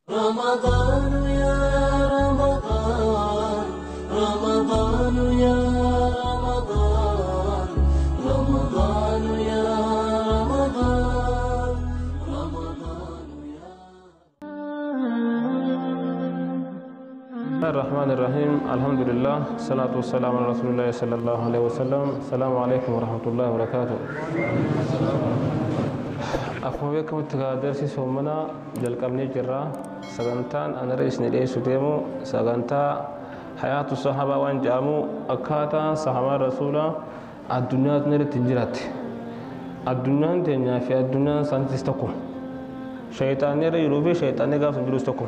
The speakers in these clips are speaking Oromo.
رمضان يا رمضان، رمضان يا رمضان، رمضان يا رمضان، رمضان يا بسم الله الرحمن الرحيم. الحمد لله، الصلاة والسلام على رسول الله صلى الله عليه وسلم. السلام عليكم ورحمة الله وبركاته. Akkuma beekamutti darsi soomanaa jalqabnee jirra. Sagantaan ana irra isin dhiyeessu deemu sagantaa hayaatu sahabaa waan jedhamu akkaataa sahabaa rasuulaa addunyaa tana irratti hin jiraatte. Addunyaan teenyaa fi addunyaan isaaniitis tokko. Shayitaanni irra jiruu fi shayitaanni gaafa jirus tokko.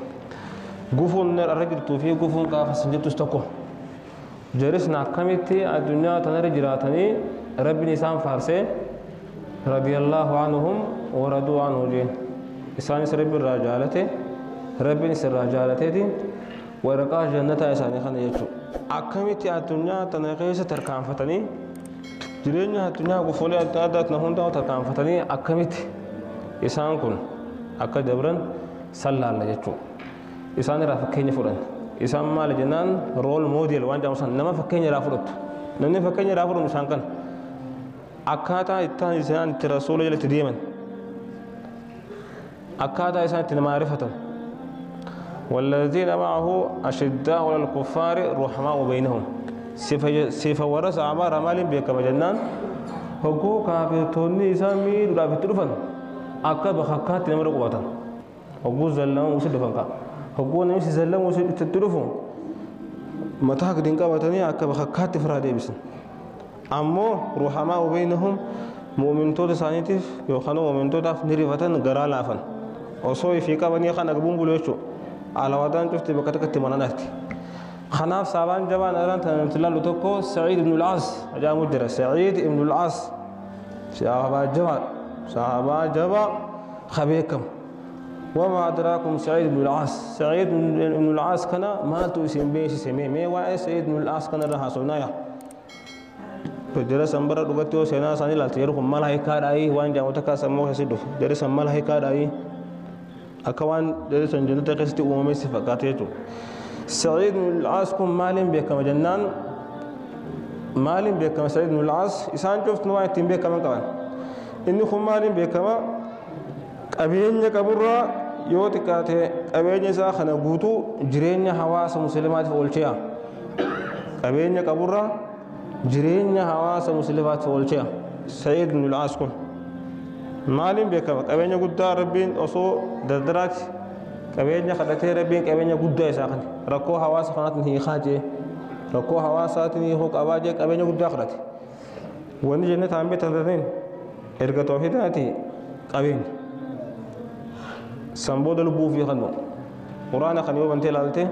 Gufuun irra jirtuu fi gufuun gaafa san jirtus tokko. Jaris na akkamitti addunyaa tana irra jiraatanii rabbiin isaan faarsee radiyallahu anhum wa raduu anhu jeen. Isaanis rabbi irraa jaalate, rabbiin isirraa jaalateeti waraqaa jannataa isaanii kana jechuudha. Akkamitti addunyaa tana keessa tarkaanfatanii jireenya addunyaa gufuulee adda addaa tana hundaa tarkaanfatanii akkamitti isaan kun akka dabran sallaalla jechuudha. Isaan irraa fakkeenya fudhan. Isaan maal jennaan rool moodel waan jedhamu san nama fakkeenya irraa fudhattu. Namni fakkeenya irraa fudhatu isaan kana. Akkaataa ittaan isaan itti rasuula jalatti deeman. Akkaataa isaan itti nama arifatan. والذين معه أشداء على الكفار رحماء بينهم. سيف ورس أعمار مال بكم جنان. هو كافر توني سامي رافت رفن. أكاد بخكات نمر قوة. هو زلم وسد فنكا. هو نمس زلم وسد تدرفون. متى دينك وتني أكاد بخكات فرادي بسن. أمو رحماء بينهم مؤمن تود سانيتف يخانو مؤمن تود نرفتن غرالافن. وصوي في كابني خان أقبون بلوشو. على ودان شفت بكتك تمنانات. خناف سابان جبان أران تنتلا لتوكو سعيد بن العاص جاء مدرة سعيد بن العاص صحابة جبا صحابة جبا خبيكم وما أدراكم سعيد بن العاص. سعيد بن العاص كان ما تسمى بيش سمي مي واي سعيد بن العاص كان رها سونايا فجرس أمبر ربطيو سينا ساني لا تيركم مال هاي كار أي وان جاء متكاسم مو حسيدو جرس مال هاي كار أي أكوان جرس جنة قصتي أمامي سفقاتيتو سعيد بن العاص كم مالين بكم جنان مالين بكم سعيد بن العاص إنسان شفت نوع تيم بكم كمان إنه كم مالين بكم أبين يكبر يوتكاته أبين يسا خنا قوتو جرين حواس مسلمات في أولشيا أبين يكبر جرين حواس مسلمات في أولشيا سعيد بن العاص كم مالين بكم أبين يقول ربين أصو دردرات qabeenya kadhatee rabbiin qabeenya guddaa isaa kan rakkoo hawaasa kanaatiin hiikaa jee rakkoo hawaasaatiin hiikuu qabaa jee qabeenya guddaa kadhate. Wanni jenne taan beektan erga tawhiidaati qabeenya. San booda lubbuu fi kanu quraana kan yoo bantee ilaalte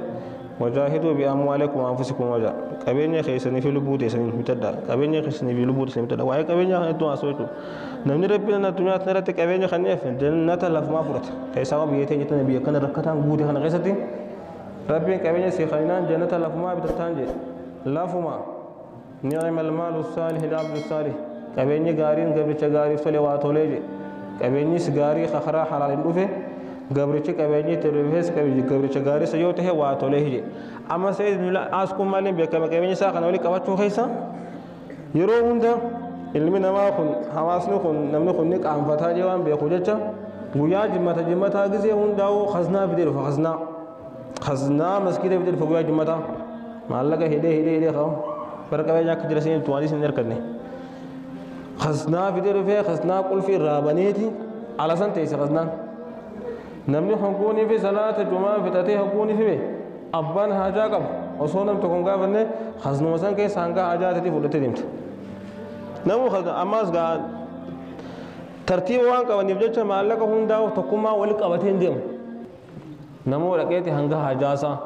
wajaahiduu bi amwaalikum wa anfusikum waja qabeenya keessanii fi lubbuu teessanii bitadha qabeenya keessanii fi lubbuu teessanii bitadha waa'ee qabeenya kana itti haasoo jechuudha. Namni rabbiin addunyaa kana irratti qabeenya kanneef jannata lafumaa fudhata. Keessaa biyya teenya tana biyya kana rakkataan guute kana keessatti rabbiin qabeenya si kaninaan jannata lafumaa bitattaan jedhe lafumaa ni'ma almaalu saalih alabdu saalih qabeenyi gaariin gabricha gaariif tole waa tolee jedhe qabeenyis gaarii karaa halaaliin dhufe gabrichi qabeenyi tirfees gabricha gaarii yoo ta'e waa tolee jedhe. Amma Sa'iid ibn al-Aas kun maaliin beekama qabeenya isaa kana waliin qabachuu keessa yeroo hunda ilmi namaa kun hawaasni kun namni kun ni qaanfataa jee waan beeku jecha guyyaa jimmata jimmataa gisee hundaa'uu khaznaa fidee dhufa khaznaa khaznaa maskiida fidee dhufa guyyaa jimmataa maallaqa hidhee hidhee hidhee qabu bara qabeenya akka jira seentu waan isin harkanne khaznaa fidee dhufee khaznaa qulfii irraa baneeti ala san teesse khaznaan namni honguunii fi salaata jumaa fixatee honguunii fi abbaan haajaa qabu osoo nam tokko hin gaafanne khaznuma san keessa hanga haajaa ta'e fudhatee deemta. Namu ammas gaa tartiiba waan qabaniif jecha maallaqa hundaa'u tokkummaa wal qabatee hin deemu. Namoo dhaqeeti hanga haajaasaa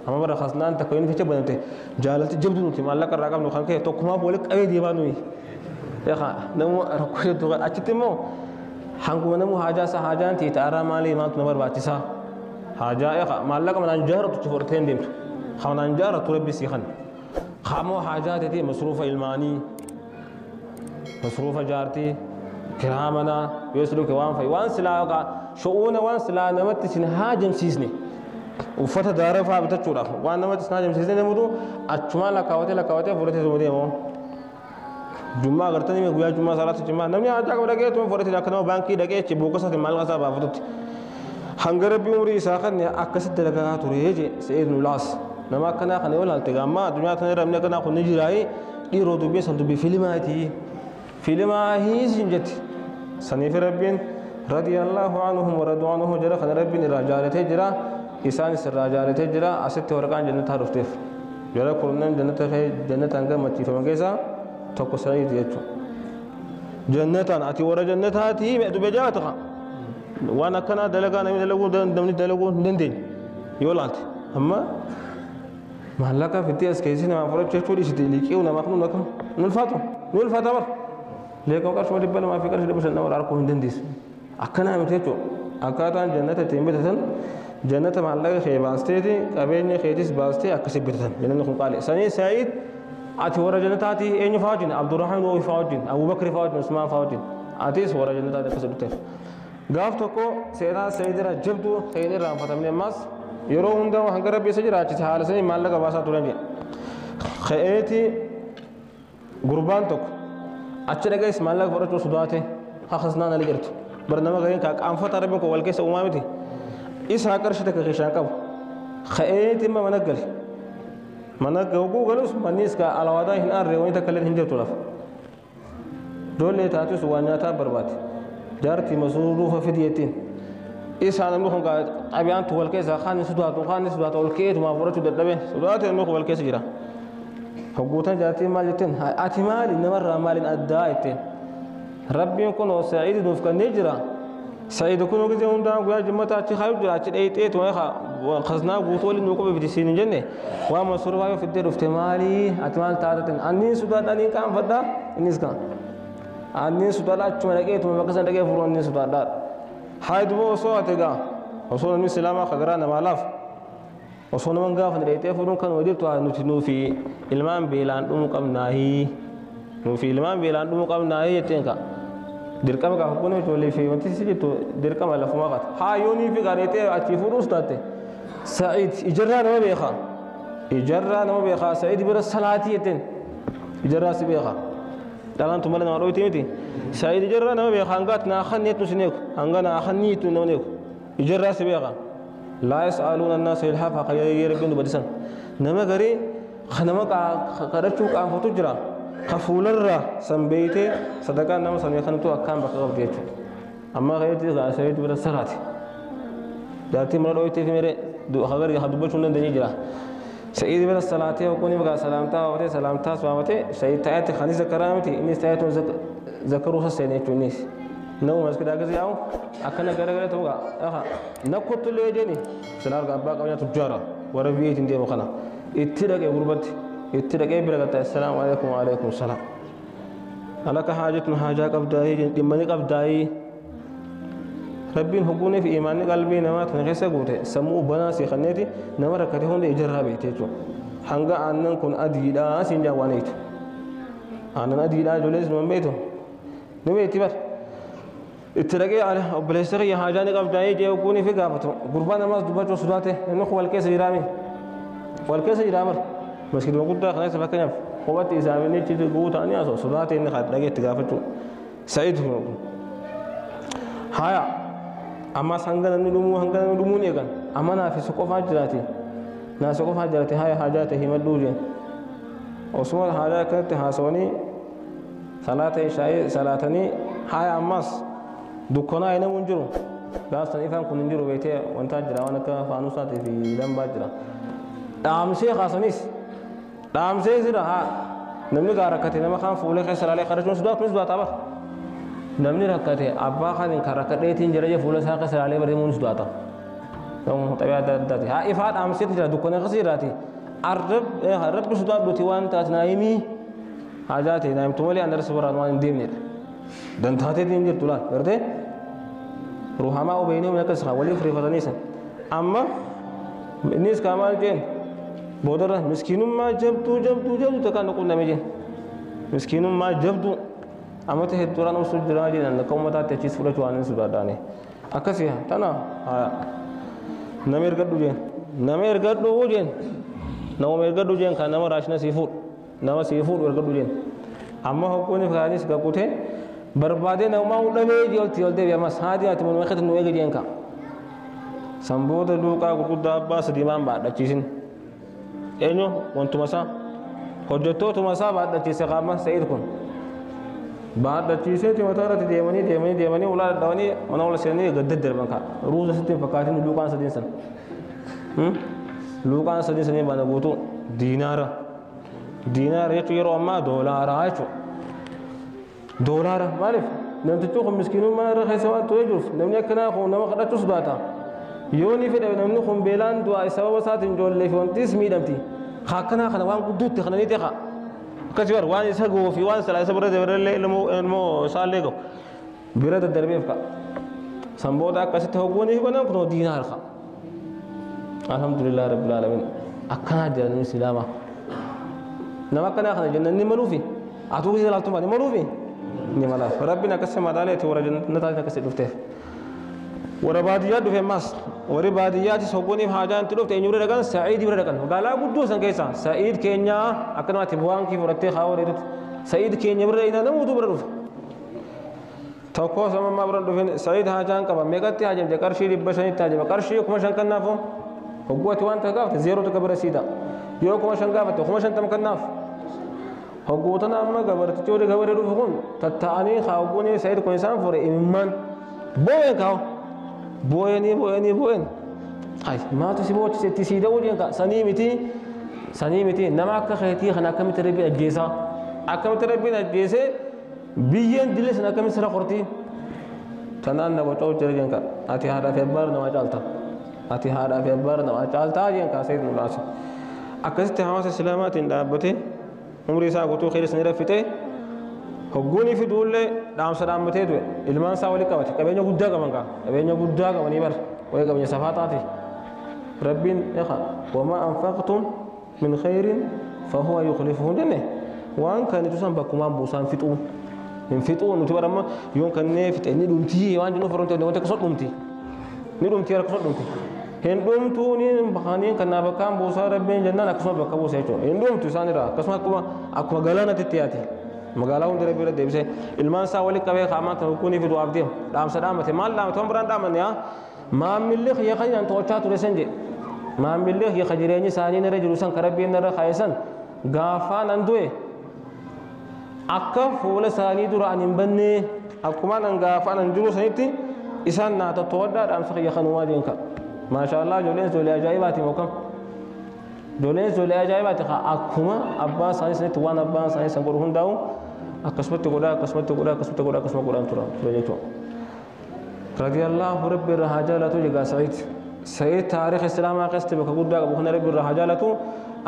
amma bara khaznaan takka yoo ficha banate jaalalti jabdu nuti maallaqa irraa qabnu kan ka'e tokkummaaf wal qabee deemaa nuyi. Namoo rakkoo hedduu achitti immoo hanguma namu haajaasaa haajaan ta'e ta'araa maalii maaltu na barbaachisaa haajaa maallaqa manaan jaaratu ci fudhatee hin deemtu. Manaan jaaratu rabbi sii kan. Kamoo haajaa ta'e masruufa ilmaanii masruufa jaartii kiraa manaa yoo siluu waan fa'i waan silaa shu'uuna waan silaa namatti isin haajamsiisne Uffata daara fa'aa bitachuudhaaf waan namatti isaan ajaa'ibsiisee deemutu achumaan lakkaawwatee lakkaawwatee fudhatee suma deemu. Jummaa agartanii guyyaa jummaa salaata jummaa namni haajaa qabu dhaqee tuma fudhatee akka nama baankii dhaqee achi booka maallaqa isaa baafatutti. Hanga rabbi umurii isaa kan akkasitti dalagaa ture jee Sa'iid ibn Laas. Nama akkanaa kana yoo ilaalte gaamma addunyaa tana irra namni akkanaa kun ni jiraayi dhiiroo dubbii san dubbii filimaati. Filimaa hiisin jetti. Saniif rabbiin radiyallahu anhum wa radu anhu jira kana rabbiin irraa jaalatee jira. Isaanis irraa jaalatee jira asitti waraqaan jannataa dhufteef. Jara kurnan jannataan gammachiifaman keessaa tokko Sa'iid jechuudha. Jannataan ati warra jannataati dubee jaalatta kaa. Waan akkanaa dalagaa namni dalaguu namni dalaguu hin dandeenye yoo laalte amma maallaqa fittee as keessi namaa fudhachuu jechuu dhiisite liqii namaa kun akkam ni ulfaatu ni ulfaata bar leeqoo qarshii 200 fi qarshii 500 nama arguu hin dandeessu akkanaa miti jechuudha akkaataan jannata ittiin bitatan jannata maallaqa kee baasteeti qabeenya keetis baastee akkasii bitatan jannanni kun qaali sanii Sa'iid ati warra jannataati eenyu fa'aa wajjin Abdurrahmaan Oofi fa'aa wajjin Abubakri fa'aa wajjin Usmaan fa'aa wajjin atis warra jannataati akkasii bitteef. Gaaf tokko seenaa Sa'iid irraa jabduu ta'een irraanfatamne ammas yeroo hundaa hanga rabbi isa jiraachise haala sanii maallaqa baasaa turan jedhe. Ka'eeti gurbaan tokko achi dhaqees maallaqa fudhachuu sodaate hakasnaan ali jirtu. Bar nama gariin kaa qaanfata rabbiin kun wal keessa uumaa miti. Isaa qarshii takka keessaan qabu. Ka'eeti imma mana gale. Mana gahuu galus mannis kaa alawaadaa hin aarre wani takka illee hin jirtu lafa. Ijoollee taatus waa nyaataa barbaade. Jaartii masuruufa fidi jettiin. Isaa namni kun xabiyaan tu wal keessa kaan sodaatu kaan sodaatu ol ka'eetumaa fudhachuu dadhabee sodaate namni kun wal keessa jira. Hogguutan jaartiin maal jetteen ati maali namarraa maaliin addaa jetteen. Rabbiin kun Sa'iid nuuf kennee jira. Sa'iid kun gisee hundaa guyyaa jimmata achi kaayu jira achi dheeyxee tuma khasnaa guutuu waliin nuu qophee fidi siin hin jenne waan masuruufaa yoo fiddee dhufte maali ati maal taataten anniin sodaadha anniin qaanfadha innis kaan. Anniin sodaadha achuma dhaqee tuma bakka sana dhaqee furuu anniin sodaadha. Haa duba osoo ati gaa osoo namni islaamaa kagaraa namaa laaf osoo nama gaafa dheeyxee furuun kan hojjetu nuti nuufi ilmaan beelaan dhumuu qabnaahi nuufi ilmaan beelaan dhumuu qabnaahi jetteen kaa. Dirqama gaafa kun ijoollee fi wanti si jettu dirqama lafumaa qaata. Haa yoo nii fi gareetee achii fuudhuus taate Sa'iid ijarraa nama beekaa ijarraa nama beekaa Sa'iid bira salaatii jetteen ijarraa si beekaa. Dhalaan tumala nama dhooyti miti. Sa'iid ijarraa nama beekaa hanga ati naa kanneetu si neeku hanga naa kanniitu nama neeku ijarraa si beekaa. Laa yas'aluuna annaasa ilhaafa qayyee rabbiin dubbatisan. Nama garii nama kadhachuu qaanfatu jira. Kafuularraa sanbeeytee sadaqaan nama sanii kanatu akkaan bakka qabdi jechuudha. Amma keetti Sa'iid bira salaati. Jaartii mana dhooytee fi mere hagari dubbachuu hin dandeenye jira. Sa'iid bira salaatee hogguun maqaa salaamtaa waamatee salaamtaas waamatee Sa'iid taa'etti kanis zakaraa miti innis taa'etu zakaruu sasseene jechuudha innis. Nama maskidaa keessa yaa'u akkana garagara ta'uu gaa nakkottu illee jeeni sila arga abbaa qabeenyaa tujjaara warra biyyeetiin deemu kana itti dhaqee gurbatti. Itti dhaqee bira gatta assalaamu alaikum wa alaikum salaam. Alaka haajatun haajaa qabdaayii dhimmani qabdaayii. Rabbiin hogguunii fi imaanni qalbii namaa tana keessa guute sammuu banaa si kanneeti nama rakkate hunda ijarraa beekte jechuudha. Hanga aannan kun adiidhaa siin jaa waan eegtu. Aannan adiidhaa ijoolleen sun beektu. Ni beekti bar. Itti dhaqee obboleessa kiyya haajaa ni qabdaayii jee hogguunii fi gaafatu. Gurbaan namaas dubbachuu sodaate namni kun wal keessa jiraame. Wal keessa jiraa bar. Maskiiduma guddaa kana keessa fakkeenyaaf qubatti isaa fi inni achitti guutaanii haasa'u sodaate inni dhaqee itti gaafachuu. Sa'iid haya ammas hanga namni dhumuu hanga namni dhumuun eegan amma naaf isa qofaa jiraate naaf isa qofaa jiraate haya haajaa ta'e himadhuu jeen. Osuma haajaa akkanatti haasawanii salaata ishaa'ee salaatanii haya ammas dukkanaa namuu hin jiru gaafsan ifaan kun hin jiru beektee wantaa jira waan akka faanuusaatii fi lambaa jira. Dhaamsee kaasanis dhaamsee jira haa namni gaa rakkate nama kaan fuulee keessa ilaalee kadhachuun sodaatu ni sodaata bara. Namni rakkate abbaa kan kan rakkadheetiin jira jee fuula isaa keessa ilaalee bareemuun sodaata. Xabiyaa adda addaati. Haa ifaa dhaamseetu jira dukkana keessa jiraati. Rabbi sodaadhuti waan taate naa himii haajaa ta'e naa himtu malee an darsa biraan waan hin deemnedha. Dantaateetiin jirtu laal gartee ruhamaa obeynii humna akkas waliif rifatanii san. Amma innis kaa maal jeen boodarra miskiinummaa jabduu jabduu jabduu takkaan nu qunname jeen. Miskiinummaa jabduu amata hedduudhaan obsuu jiraa jedhan akka uummataatti achiis fudhachuu waan hin sodaadhaani. Akkasii tana nama ergadhu jeen. Nama ergadhu jeen nama ergadhu jeen kan nama raashina sii fuudhu nama sii fuudhu ergadhu jeen amma hogguun kaanis gaqqute barbaadee namumaa dhabee olti ol deebi'e ammas haadhi ati manuma keessa nu eege jeen ka sanboota luuqaa gurguddaa abbaa sadii maan baadhachiisin eenyu wantuma isaa hojjettootuma isaa baadhachiise qaama Sa'iid kun baadhachiiseeti mataa irratti deemanii deemanii deemanii ulaa dadhabanii mana ol seenanii gad daddarban kaa ruuza sitti hin fakkaatin luuqaan sadiin san luuqaan sadiin sanii baana guutuu diinaara diinaara jechuun yeroo ammaa doolaaraa jechuudha doolaara maaliif namtichi kun miskiinummaa irra keessa waan turee jiruuf namni akkanaa kun nama kadhachuus baata yoo ni fedhe namni kun beelaan du'aa sababa isaatiin ijoollee fi wantis miidhamti akkanaa kana waan gudduutti kana ni teqa akkasii bar waan isa ga'uu fi waan silaa isa bira dabarellee ilmoo isaallee ga'u bira daddarbeef ka'a sanboota akkasitti hogguun fi banan kunoo diinaar ka'a alhamdulillah rabbil alamin akkanaa jira namni islaamaa nama akkanaa kana jennan ni maluufi atuu keessa ilaaltu ni maluufi ni malaaf rabbiin akkasii madaaleeti warra jannataatiin akkasii dhufteef warra baadiyyaa dhufe ammas warri baadiyyaatis hogguuniif haajaan itti dhufte eenyu bira dhaqan Sa'iid bira dhaqan magaalaa guddoo san keessa Sa'iid keenyaa akkanumatti baankii fudhattee kaawwa dheetutti Sa'iid keenya bira dhaqna namuutu bira dhufe tokko samammaa bira dhufin Sa'iid haajaan qaba meeqatti haajamte qarshii 500tti haajama qarshii 5000 kannaafoo hogguu ati waan takka gaafate zeeroo tokko bira siita yoo 5000 gaafatte 50,000 kannaaf hogguutana amma gabartichi warri gabaree dhufu kun tatta'anii hogguun Sa'iid kun isaan fure imimmaan boo'een kaa'u boo'anii boo'anii boo'een hay maatu si boochise itti sii da'uu jeen ka sanii miti nama akka keetii kana akkamitti rabbiin ajjeesaa akkamitti rabbiin ajjeesee biyyeen dilee sana akkamitti sira qortii tanaan na boca'u jira jeen ka ati haadhaa fi abbaa namaa caalta ati haadhaa fi abbaa namaa caaltaa jeen ka Sa'iid ibn al-Aas akkasitti hawaasa islaamaatiin dhaabbatee umrii isaa guutuu keessa ni raffite hogguunii fi duullee dhaamsa dhaammatee du'e ilmaan isaa walitti qabate qabeenya guddaa qaban kaa qabeenya guddaa qabanii bar wayii qabeenya safaa taate rabbiin eqa wamaa anfaqtum min khayrin fahuwa yukhlifuhu jenne waan kan itu san bakkumaan buusaan fixuu hin fixuu nuti bara amma yoon kannee fixe ni dhumtii waan jennuuf horomte wanti akkasuma dhumti ni dhumtii akkasuma dhumti hin dhumtuu ni bahanii kan naa bakkaan buusaa rabbiin jennaan akkasuma bakka buusa jechuudha hin dhumtu isaan irraa akkasuma akkuma galaanatti itti yaate magaalaa hunda rabbi irra deebisee ilmaan isaa walitti qabee qaamaan tan hukkuunii fi du'aaf deemu dhaamsa dhaamate maal dhaamate waan biraan dhaamanne haa maammilli kiyya kan an to'achaa ture san jedhe maammilli kiyya ka jireenyi isaanii narra jiru san ka rabbiin narra kaa'e san gaafaan an du'e akka fuula isaanii dura an hin banne akkumaan an gaafaan an jiru sanitti isaan naa to'adhaa dhaamsa kiyya kanumaa jeen ka maashaallah ijoolleen ijoollee ajaa'ibaati mookam ijoolleen ijoollee ajaa'ibaati ka akkuma abbaan isaanii sanitti waan abbaan isaanii san godhu hundaa'u akkasumatti godhaa akkasumatti godhaa akkasumatti godhaa akkasuma godhaan tura ture jechuudha. Radiyallahu rabbi irraa haa jaalatu jegaa Sa'iid. Sa'iid taariikh islaamaa keessatti bakka guddaa qabu kana rabbi irraa haa jaalatu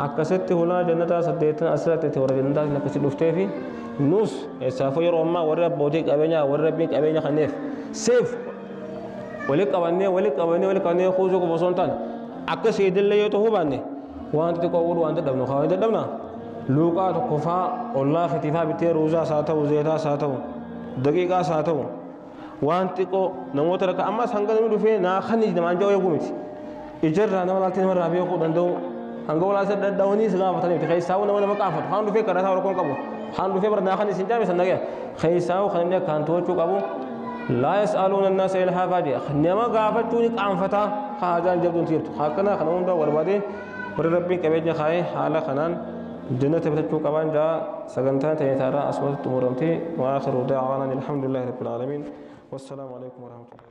akkasitti hulaa jannataa 8 asirratti itti warra jannataatiin akkasitti dhuftee fi nus eessaafuu yeroo ammaa warri abbootii qabeenyaa warri rabbiin qabeenya kanneef seef walitti qabannee walitti qabannee walitti qabannee kuusuu qofa osoo hin taane akka seedillee yoo ta'uu baanne waan xixiqqoo godhu waan dadhabnu kaa waan dadhabna luuqaa tokko faa ollaa fitifaa bitee ruuzaas haa ta'u zeetaas haa ta'u daqiiqaas haa ta'u waan xiqqoo namoota rakka ammas hanga namni dhufee naa kan namaan jedhu eeguu miti ijarraa nama laaltee namarraa beekuu danda'u hanga walaasa dadhabaniis gaafatanii miti keessaawuu nama nama qaafatu haan dhufee kadhataa rakkoon qabu haan dhufee bara naa kan isin jaame san nagaya keessaawuu kan inni akkaan to'achuu qabu laa yas'aluuna annaasa ilhaafaa jedhe nama gaafachuun qaanfataa haajaan jabduun jirtu akkanaa kana hundaa barbaadee warri rabbiin qabeenya kaa'ee haala kanaan jannata bitachuu qaban jaa sagantaan ta'e taarraa asumatti xumuramtee wa aakhiru da'waanaa alhamdulillahi rabbil aalamiin wassalaamu alaikum warahmatullahi.